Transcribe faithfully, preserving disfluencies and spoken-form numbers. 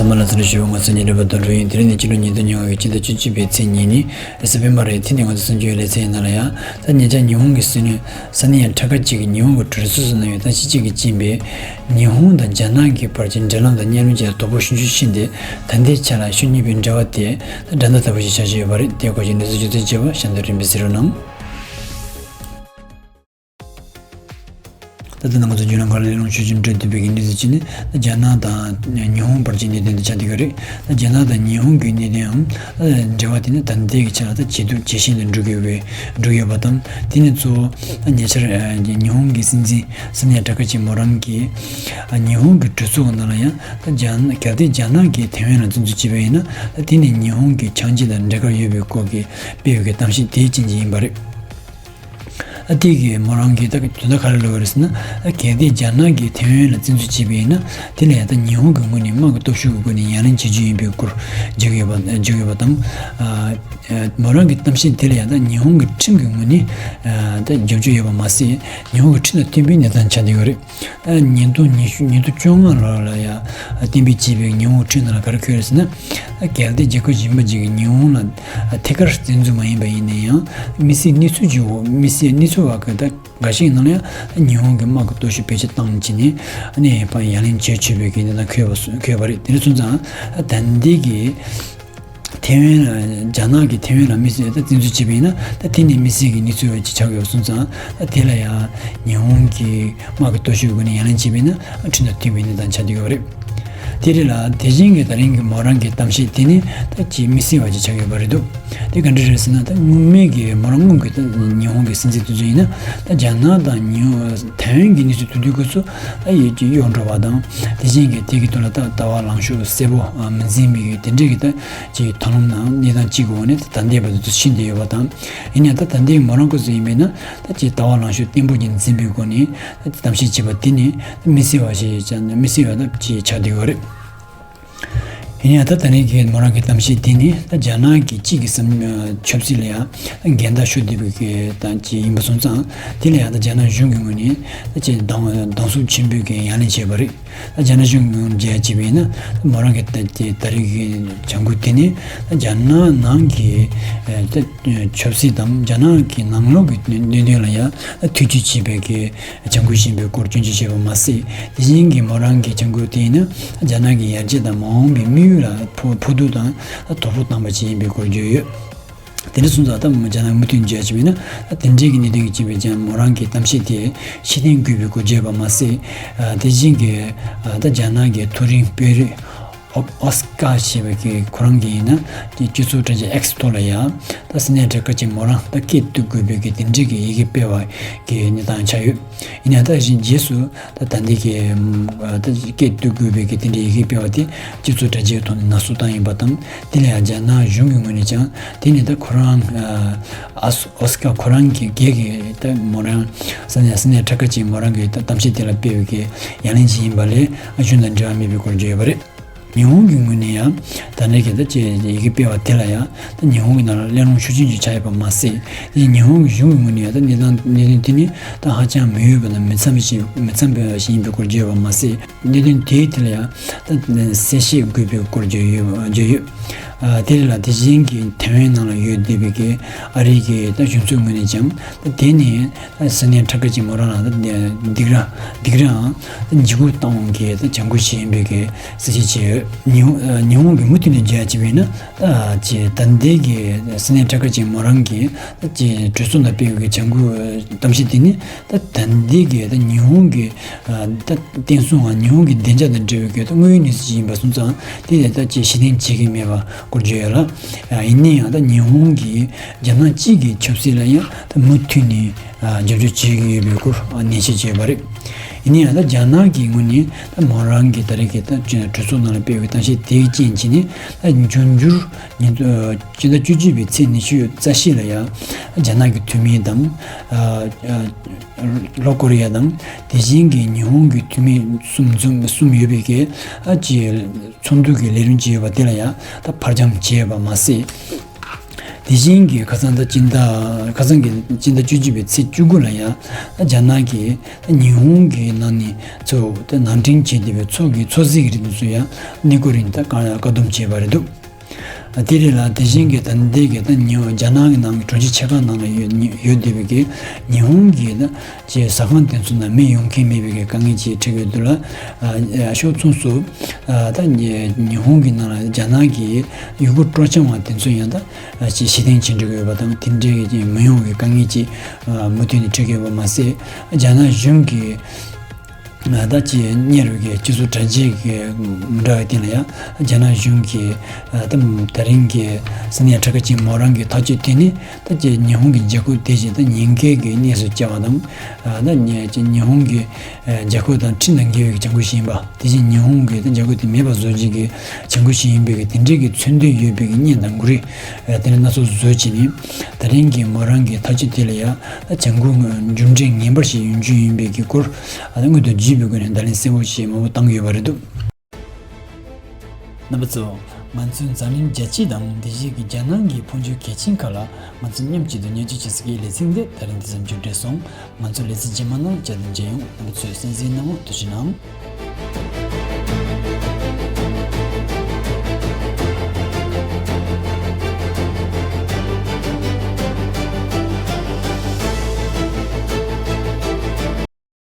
མ་ལ་ཚར་ཞུ་བ་ང་ཚོ་ཉིན་རེ་བ་དོན་གྲུབ་ཡིན། དེ་རིང་ནི་ཕྱི་ལོ་ཉིས་སྟོང་ཉི་ཤུ་རྩ་གཅིག་པའི་ཚེས་ཉེར་གཉིས་ཨེ་སི་པེ་མ་རེད། དེ་ནི་ང་ཚོ་གསར་འགྱུར་ལེ་ཚན་ཡིན་ན་ལ་ཡ། ད་ཉེ་ཆར་ཉི་ཧོང་གི་སྲིད་བློན་ས་ནི་ཡ་ཁྲ་ཁ་ཅིག་གིས་ཉི་ཧོང་གི་གྲོས་ཚོགས་སུ་གནང་བའི་ད་ཕྱི་ཕྱོགས་ཀྱི་སྤྱིན་པས་ཉི་ཧོང་དང་རྒྱ་ནག་གི་བར་གྱི་འབྲེལ་ལམ་དང་གཉའ་གནོན་བཅས་དོ་ཕོག་ཤུགས་ཆེ་ཕྱིན་ཏེ། ད་ལྟའི་ཆ་ལ་ཤུགས་ཉེ་བའི་འབྲེལ་བ་དེ་ད་འགྲན་ཟླ་དོད་པོ་ཞིག་ཆགས་བཞིན་ཡོད་པ་རེད། དེའི་སྐོར་གྱི་གནས་ཚུལ་ཅུང་ཙམ་བཅས་པ་ཤ་འདོད་རིམ་པས་གཟིགས་རོགས་གནང་། ད་ལྟ་ང་ཚོ་བརྒྱུད་ལམ་ཁག་ལ་གླེང་སློང་ཞུ་བཞིན་འགྲོ་བསྡད་པའི་གནས་ཚུལ་གཅིག་ནི། རྒྱ་ནག་དང་ཉི་ཧོང་བར་གྱི་གནད་དོན་དེ་ཆགས་བསྡད་ཡོད་རེད། རྒྱ་ནག་དང་ཉི་ཧོང་གི་གནད་དོན་འམ་འབྲེལ་བ་དེ་ནི་ད་ལྟའི་གི་ཆ་ལ་ད་ཇེ་སྡུག་ཇེ་ཞན་དུ་འགྲོ་གི་ཡོད་པའི་འགྲོ་གི་ཡོད་པ་དང་། དེ་ནི་གཙོ་བོ་ད་ཉེ་ཆར་ཉི་ཧོང་གི་སྲིད་འཛིན་ས་ནི་ཡ་ཁྲ་ཁ་ཅིག་མོ་རང་གིས་ཉི་ཧོང་གི་གྲོས་ཚོགས་ནང་ལ་ཡང་ད་རྒྱ་ནག་གལ་ཏེ་རྒྱ་ནག་གིས་ཐའེ་ཝན་ལ་བཙན་འཛུལ་བྱས་པ་ཡིན་ན། ད་དེ་ནི་ཉི་ཧོང་གི་འཆང་རྒྱུ་དང་འབྲེལ་བ་ཡོད་པའི་སྐོར་གྱི་སྤེལ་བའི་གི་གཏམ་བཤད་དེའི་རྐྱེན་གྱིས་ཡིན་པ་རེད། ཨ་དེ་གིས་མོ་རང་གིས་ད་དོན་དག་ག་རེ་ལབ་པ་རེད་ཟེར་ན། ཨ་གལ་ཏེ་རྒྱ་ནག་གིས་ཐའེ་ཝན་ལ་བཙན་འཛུལ་བྱས་པ་ཡིན་ན། དེ་ལ་ཡང་ད་ཉི་ཧོང་གི་ངོས་ནས་དམག་གི་སྟོབས་ཤུགས་ཀྱི་སྒོ་ནས་ཡ་ལན་བྱེད་རྒྱུ་ཡིན་པའི་སྐོར་བརྗོད་ཀྱི་ཡོད་པ་བརྗོད་ཀྱི་ཡོད་པ་དང་། ཨ་མོ་རང་གི་གཏམ་བཤད་དེ་ལ་ཡང་ད་ཉི་ཧོང་གི་ཁྲིམས་ཀྱི་ངོས་ནས་ཨ་ད་རྒྱབ་སྐྱོར་ཡོད་པ་མ་ཟད། ཉི་ཧོང་གི་ཁྲིམས་དང་མཐུན་པའི་གནས་སྟངས་ཆགས་བསྡད་ཡོད་རེད། ཉིས་སྟོང་ཉི་ཤུ་ཉིས་སྟོང་བཅོ་ལྔ་ལོ་ལ་ཡང་གཏན་འབེབས་བྱས་པའི་ཉི་ཧོང་ཁྲིམས་ནང་ལ་ག་རེ་འཁོད་རེད་ཟེར་ན། གལ་ཏེ་རྒྱལ་ཁབ་གཞན་པ་ཅིག་གིས་ཉི་ཧོང་ལ་ཐད་ཀར་བཙན་འཛུལ་མ་ཡིན་པ་ཡིན་ན་ཡང་། དམིགས་བསལ་གནས་ཚུལ་གྱི་འོག་དམིགས་བསལ་གནས་ཚུལ་བ་གི་ད་འགའ་ཞིག་ནང་ལ་ཡང་ཉི་ཧོང་གི་དམག་གི་སྟོབས་ཤུགས་བེད་སྤྱོད་བཏང་བྱས་ནས་ཨ་ནི་ཕར་ཡ་ལན་བྱེད་ཆོག་པའི་གི་གནས་སྟངས་འཁོད་པ་སོ་འཁོད་པ་རེད། དེ་འདྲ་སོང་ཙང་ད་ལྟའི་གི་ཐའེ་ཝན་ལ་རྒྱ་ནག་གིས་ཐའེ་ཝན་ལ་དམིགས་བསལ་ད་བཙན་འཛུལ་བྱས་པ་ཡིན་ན། ད་དེ་ནི་དམིགས་བསལ་གྱི་གནས་ཚུལ་ཅིག་ཆགས་ཡོད་པ་སོང་ཙང་། ད་དེ་ལ་ཡང་ཉི་ཧོང་གི་དམག་གི་སྟོབས་ཤུགས་ཀྱི་སྒོ་ནས་ཡ་ལན་བྱས་པ་ཡིན་ན་ཁྲིམས་དང་མཐུན་པའི་གནས་སྟངས་ཆགས་བསྡད་ཡོད་པ་རེད། དེ་རེད་ལ། དེ་བཞིན་གྱི་ད་རིང་གི་མོ་རང་གི་གཏམ་བཤད་དེ་ནི་ད་ཅིག་དམིགས་བསལ་བ་ཅིག་ཆགས་ཡོད་པ་རེད་འདུག་དེ་ག་འདྲ་རེད་ཟེར་ན། ད་སྔོན་མའི་གི་མོ་རང་སྔོན་གྱི་ད་ཉི་ཧོང་གི་སྲིད་འཛིན་དེ་ཚོ་ཡིན་ན། ད་རྒྱ་ནག་དང་ཉི་ཧོང་ཐའེ་ཝན་གྱི་གནས་ཚུལ་དེ་དུས་སྐབས་སུ་ད་ཡིད་ཀྱི་གཡོ་འགྲོ་བ་དང་། དེ་བཞིན་གྱི་དེ་གི་ཐོག་ལ་ད་ལྟ་བ་ལངས་ཕྱོགས་གསལ་པོ་མི་འཛིན་པའི་གི་དེ་འདྲའི་གི་ད་ཅིག་ཐབས་ལམ་དང་གནས་སྟངས་གཅིག་གི་འོག་ནས་ད་ལྟ་བར་དུ་ཕྱིན་བསྡད་ཡོད་པ་དང་། ཡིན་ཡང་ད་ད་ལྟའི་མོ་རང་སྐབས་སུ་ཡིན་པས་ན། ད་ཅིག་ལྟ་བ་ལངས་ཕྱོགས་བརྟན་པོ་ཅིག་འཛིན་པའི་སྒོ་ནས་ད་གཏམ་བཤད་བྱས་པ་དེ་ནི་དམིགས་བསལ་བ་ཞིག་ཀྱང་དམིགས་བསལ་བ་ད་ཅིག་ཆགས་བསྡད་ཡོད་རེད། ཡིན་ཡང་ད་ད་རིང་གི་མོ་རང་གི་གཏམ་བཤད་དེ་ནི་ད་རྒྱ་ནག་གི་གཅིག་གི་བསམ་ཆབ་སྲིད་ལ་ཡང་འགལ་ཟླ་ཤོར་བསྡད་པའི་གི་ད་ཅིག་ཡིན་པ་སོང་ཙང་། དེ་ལ་ཡང་ད་རྒྱ་ནག་གཞུང་གི་ངོས་ནས་ད་ཅིག་སྡང་སྡང་ཟུག་ཆེན་པོས་གི་ཡ་ལན་བྱས་པ་རེད། ད་རྒྱ་ནག་གཞུང་གི་ངོས་ནས་བྱས་པ་ཡིན་ན། མོ་རང་གི་ད་དེ་ད་རིང་གི་བྱ་འགུལ་དེ་ནི་ད་རྒྱ་ནག་ནང་གི་ད་ཆབ་སྲིད་དང་རྒྱ་ནག་གི་ནང་ལོགས་ཀྱི་གནད་དོན་ལ་ཡང་ཐེ་བྱུས་བྱས་པའི་གི་བྱ་འགུལ་ཞིག་ཡིན་པའི་སྐོར་སྐྱོན་བརྗོད་བྱས་པ་མ་ཟད། དེ་བཞིན་གྱི་མོ་རང་གི་བྱ་འགུལ་དེ་ཡིན་ན་རྒྱ་ནག་གི་ཡར་རྒྱས་དང་མ་འོངས་པའི་དམིགས་ཡུལ་ལ་ཕོག་ཕོག་ཐུག་དང་དོ་ཕོག་བཏང་བ་ཞིག་ཡིན་པའི་སྐོར་བརྗོད་ཡོད། དེ་འདྲ་སོང་ཙང་ད་རྒྱ་ནག་མུ་མཐུད་བརྗོད་བྱས་པ་ཡིན་ན། དེ་འདྲའི་གི་གནད་དོན་གྱིས་བྱས་པའི་ཀྱང་མོ་རང་གི་གཏམ་བཤད་དེ་ཕྱིར་འཐེན་དགོས་པའི་སྐོར་བརྗོད་པ་མ་ཟད། དེ་བཞིན་གྱི་ད་རྒྱ་ནག་གི་མཐོ་རིམ་དཔོན་རིགས་ཨོ་ཨོ་སི་ཀ་ཞེས་པའི་གི་ཁོ་རང་གི་ཡིན་ན་དེ་སྤྱི་ཚོགས་དྲ་རྒྱ་ཨེག་སི་ཐོག་ལ་ཡང་ད་ས་གནས་གྲས་ཁ་ཅིག་མོ་རང་ད་སྐད་གཏོང་དགོས་པའི་གི་དེ་འདྲའི་གི་ཡི་གེ་སྤེལ་བ་གི་གནས་སྟངས་ཆགས་ཡོད། ཡིན་ཡང་ད་གཞན་རྗེས་སུ་ད་ད་འདི་གི་ད་སྐད་གཏོང་དགོས་པའི་གི་དེ་འདྲའི་ཡི་གེ་སྤེལ་བ་དེ་སྤྱི་ཚོགས་དྲ་རྒྱའི་ཐོག་ནས་ནག་བསུབ་བཏང་ཡིན་པ་དང་། དེ་ལ་ཡང་རྒྱ་ནག་གཞུང་གི་ངོས་ནས་ཀྱང་དེ་ནི་ད་ཁོ་རང་ཨ་ཨོ་སི་ཀ་ཁོ་རང་གི་སྒེར་གྱི་ད་མོ་རང་ས་གནས་ས་གནས་གྲས་ཁ་ཅིག་མོ་རང་གི་ད་གཏམ་བཤད་དེ་ལ་སྤེལ་བའི་གི་ཡ་ལན་ཅིག་ཡིན་པ་ལས་གཞུང་དང་འབྲེལ་བ་མེད་པའི་སྐོར་བརྗོད་ཡོད་པ་རེད། ཉི་ཧོང་གི་ངོས་ནས་ཡང་ད་ནས་ཀྱི་ད་ཅེས་ཡི་གེ་སྤེལ་བ་དེ་ལ་ཡང་ད་ཉི་ཧོང་གི་ནང་ལ་གླེང་སློང་ཤུགས་ཆེན་ཞིག་ཆགས་ཡོད་པ་མ་ཟད། དེ་ཉི་ཧོང་གི་གཞུང་གི་ངོས་ནས་ཡང་ད་གནས་སྟངས་གནད་དོན་དེ་ནི་ད་ཧ་ཅང་མི་འོས་པ་དང་མི་འཚམ་པ་ཞིག་མི་འཚམ་པ་ཞིག་ཡིན་པའི་སྐོར་བརྗོད་ཡོད་པ་མ་ཟད། གནད་དོན་དེའི་ཐད་ལ་ཡང་ད་གསལ་བཤད་དགོས་པའི་སྐོར་བརྗོད་ཡོད་བརྗོད་ཡོད། ཨ་དེ་རེད་ལ། དེ་བཞིན་གྱི་ཐའེ་ཝན་ནང་ལ་ཡོད་བསྡད་པའི་གི་ཨ་རི་གི་ད་གཞུང་ཚབ་ངོས་ནས་ཀྱང་ད་དེ་ནི་ད་ས་གནས་ཁྲ་ཁ་ཅིག་མོ་རང་ལ་ད་སྡིགས་ར་སྡིགས་རའང་ད་འཇིགས་སྐུལ་བཏང་གི་ད་བྱ་འགུལ་ཞིག་ཡིན་པའི་གི་གསལ་བཤད་བྱས་ཡོད། ཉི་ཧོང་ཉི་ཧོང་གི་མུ་མཐུད་ནས་བརྗོད་ཡ་བྱས་པས་ན། ད་ཅེ་ད་ལྟའི་གི་ས་གནས་ཁྲ་ཁ་ཅིག་མོ་རང་གི་ད་ཅེ་གྲོས་ཚོགས་ནང་སྤེལ་བའི་གི་བྱ་འགུལ་གཏམ་བཤད་དེ་ནི། ད་ད་ལྟའི་གི་ད་ཉི་ཧོང་གི་ཨ་ད་བསྟན་སྲུང་བ་ཉི་ཧོང་གི་བདེ་འཇགས་དང་འབྲེལ་བའི་གི་ད་དངོས་ཡོད་གནས་ཚུལ་ཞིག་ཡིན་པ་སོང་ཙང་། དེ་ལས་ད་ཅིག་གཞི་རྟེན་བྱེད་ཀྱི་མེད་པ་སྐོར་བརྗོད་ཡོད་ལ། ཨ་ཡིན་ན་ཡང་ད་ཉི་ཧོང་གིས་རྒྱ་ནག་གཅིག་གི་ཆབ་སྲིད་ལ་ཡང་ད་མུ་མཐུད་ནས་ཨ་རྒྱབ་སྐྱོར་བྱེད་ཀྱི་ཡོད་པའི་སྐོར་ཨ་ནན་བཤད་བྱས་ཡོད་པ་རེད། ཡིན་ན་ཡང་ད་རྒྱ་ནག་གི་ངོས་ནས་ད་མོ་རང་གི་ད་རེས་ཀྱི་ད་གྲོས་ཚོགས་ནང་ལ་སྤེལ་བའི་གཏམ་བཤད་དེའི་རྐྱེན་གྱིས་ནི། ད་འབྱུང་འགྱུར་ཉིས་སྟོང་ཕྱི་ཟླ་བཅུ་གཅིག་པའི་ཚེས་ཉི་ཤུ་རྩ་བཞི་ལ་ཡང་རྒྱ་ནག་གི་འཐུས་མི་དང་། ཨ་ཨ་ལྷོ་ཀོ་རི་ཡ་དང་དེ་བཞིན་གྱི་ཉི་ཧོང་གི་འཐུས་མི་གསུམ་འཛོམས་གསུམ་ཡོད་པའི་གི་ཨ་ཅེ་ཚོགས་འདུ་གི་ལས་རིམ་ཅིག་ཡོད་པ་དེ་ལ་ཡང་ད་ཕར་འགྱངས་བྱས་ཡོད་པ་མ་ཟད། དེ་བཞིན་གྱི་ཁ་སང་ད་སྤྱི་ཟླ་ཁ་སང་གི་སྤྱི་ཟླ་བཅུ་གཅིག་པའི་ཚེས་བཅུ་དགུ་ལ་ཡང་རྒྱ་ནག་གིས་ཉི་ཧོང་གི་ནང་ནས་ཚོ་དེ་ནང་འདྲེན་བྱས་བསྡད་པའི་ཚོགས་ཀྱི་ཚོགས་སྲིད་ཀྱི་རིགས་དེ་ཚོ་ཡང་གནས་སྐོར་རིང་ད་བཀག་བཀག་སྡོམ་བྱས་པ་རེད་འདུག་དེ་རེད་ལ། དེ་བཞིན་གྱི་ད་ལྟའི་གི་ད་ཉི་རྒྱ་ནག་གི་ནང་གི་གྲོང་ཁྱེར་ཆེ་ཁག་ནང་ལ་ཡོད་ཡོད་བསྡད་པའི་གི་ཉི་ཧོང་གི་ད་ཅེས་ཟ་ཁང་དེ་ཚོ་ནང་མི་ཡོང་མཁན་མེད་པའི་གི་དཀའ་ངལ་ཅིག་འཕྲད་ཀྱི་འདུག་ལ། ཨ་ཕྱོགས་མཚུངས་སུ་ཨ་ད་ཉི་ཉི་ཧོང་གི་ནང་ལ་རྒྱ་ནག་གི་ཡུ་གུར་སྤྲོ་འཆམ་བ་དེ་ཚོ་ཡང་ད་ཨ་ཅིག་ཕྱིར་འཐེན་བྱེད་འགྲོ་གི་ཡོད་པ་དང་། དེ་འདྲའི་གི་མི་ཡོང་བའི་དཀའ་ངལ་ཅིག་ཨ་མུ་མཐུད་ནས་འཕྲད་ཀྱི་ཡོད་པ་མ་ཟད། རྒྱ་ནག་གཞུང་གི་ད་ཅིག་གཉེར་བའི་གི་སྤྱི་ཚོགས་དྲ་རྒྱའི་གི་མི་འདྲ་བའི་སྟེང་ལ་ཡང་རྒྱ་ནག་གཞུང་གི་ད་ད་རིང་གི་ས་གནས་ཁྲ་ཁ་ཅིག་མོ་རང་གི་ཐག་གཅོད་དེ་ནི་ད་ཅིག་ཉི་ཧོང་གི་རྒྱལ་ཁབ་དེ་བཞིན་ད་ཉེན་ཁའི་གི་གནས་སུ་བསྐྱལ་བ་དང་། ད་ཉེ་ཅིག་ཉི་ཧོང་གི་རྒྱལ་ཁབ་དང་ཁྲིམས་དང་འགལ་བའི་གི་བྱ་འགུལ་ཞིག་ཡིན་པ། དེ་བཞིན་ཉི་ཧོང་གི་ད་རྒྱལ་ཁབ་དེ་མེད་པ་བཟོ་བྱེད་ཀྱི་བྱ་འགུལ་ཞིག་ཡིན་པའི་གི་དེ་འདྲའི་གི་མཚོན་དོན་ཡོད་པའི་གི་བརྙན་དང་མགུར་རིས་དེ་འདྲ་སྣ་ཚོགས་བཟོས་བྱས་ནས་ད་རིང་གི་མོ་རང་གི་ཐག་གཅོད་དེ་ལ་ཡང་ད་བྱ་འགུལ་རྒྱུ་འབྲས་ངན་པ་ཞིག་ཡོང་རྒྱུ་ཡིན་པའི་གི་སྐོར་ཨ་ད་སྔོན་དུ་བརྗོད་པའི་སྒོ་ནས་བརྡ་ལན་གསལ་པོ་ཞིག་མང་པོ་བཏང་གི་ཡོད་པ་རེད་འདུག་རྣམ་པ་ཚོ། ང་ཚོའི་འཛམ་གླིང་རྒྱལ་སྤྱི་དང་དེ་བཞིན་གྱི་རྒྱ་ནག་གི་འཕོ་འགྱུར་གལ་ཆེན་ཁག་ལ་ང་ཚོ་མཉམ་གཅིག་ཏུ་ཉན་སྤྱོད་བྱེད་ས་གི་ལེ་ཚན་འདི་ད་རིང་འདི་ཙམ་མཇུག་བསྒྲིལ་སོང་། ང་ཚོ་ལེ་ཚན་རྗེས་མ་ནང་བསྐྱར་དུ་མཇལ་ཡོང་། རྣམ་པ་ཚོས་གསན་གཟིགས་གནང་བར་ཐུགས་རྗེ་གནང་།